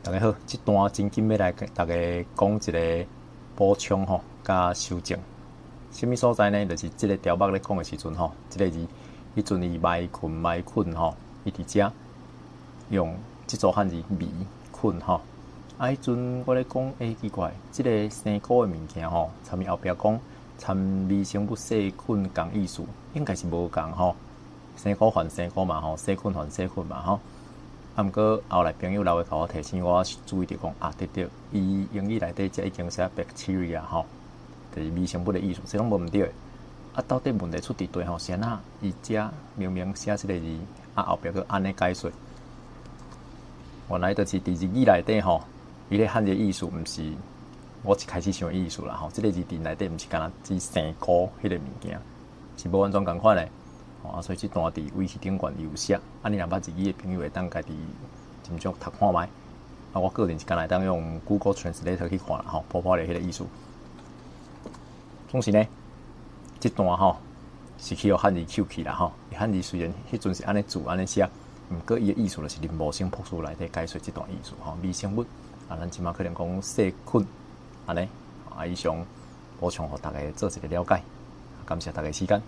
大家好，這段真緊欲來共大家講一个補充吼，佮修正。啥物所在呢？就是這个條目咧講的時陣吼，這个字，彼陣伊埋困埋困吼，伊佇遮用這組漢字微困吼。啊，彼陣我咧講，欸，奇怪，這个生菇的物件吼，參伊後壁講參微生物細菌仝意思，應該是無仝吼。生菇還生菇嘛吼，細菌還細菌嘛吼。啊，毋過後來朋友留話共我提醒，我注意著講啊，對對，伊英語內底遮已經寫 bacteria 吼，就是微生物的意思，這攏無毋對的。啊，到底問題出佇佗吼？是按怎伊遮明明寫這个字，啊後壁閣按呢解說？原來就是佇日語內底吼，伊咧漢字意思毋是我一開始想的意思啦吼。這个字佇內底毋是干焦指生菇彼个物件，是無完全仝款的。啊，所以這段佇維基頂懸有寫，啊，你若捌日語的朋友會當家己斟酌讀看覓。啊，我個人是干焦會當用 Google Translator 去看啦吼，破破咧彼个意思。總是呢，這段吼是去予漢字抾去啦吼。漢字雖然彼陣是按呢注按呢寫，毋過伊的意思就是林無生博士內底解說這段意思吼。微生物啊，咱這馬可能講細菌按呢。啊，以上補充予大家做一个了解。感謝大家時間。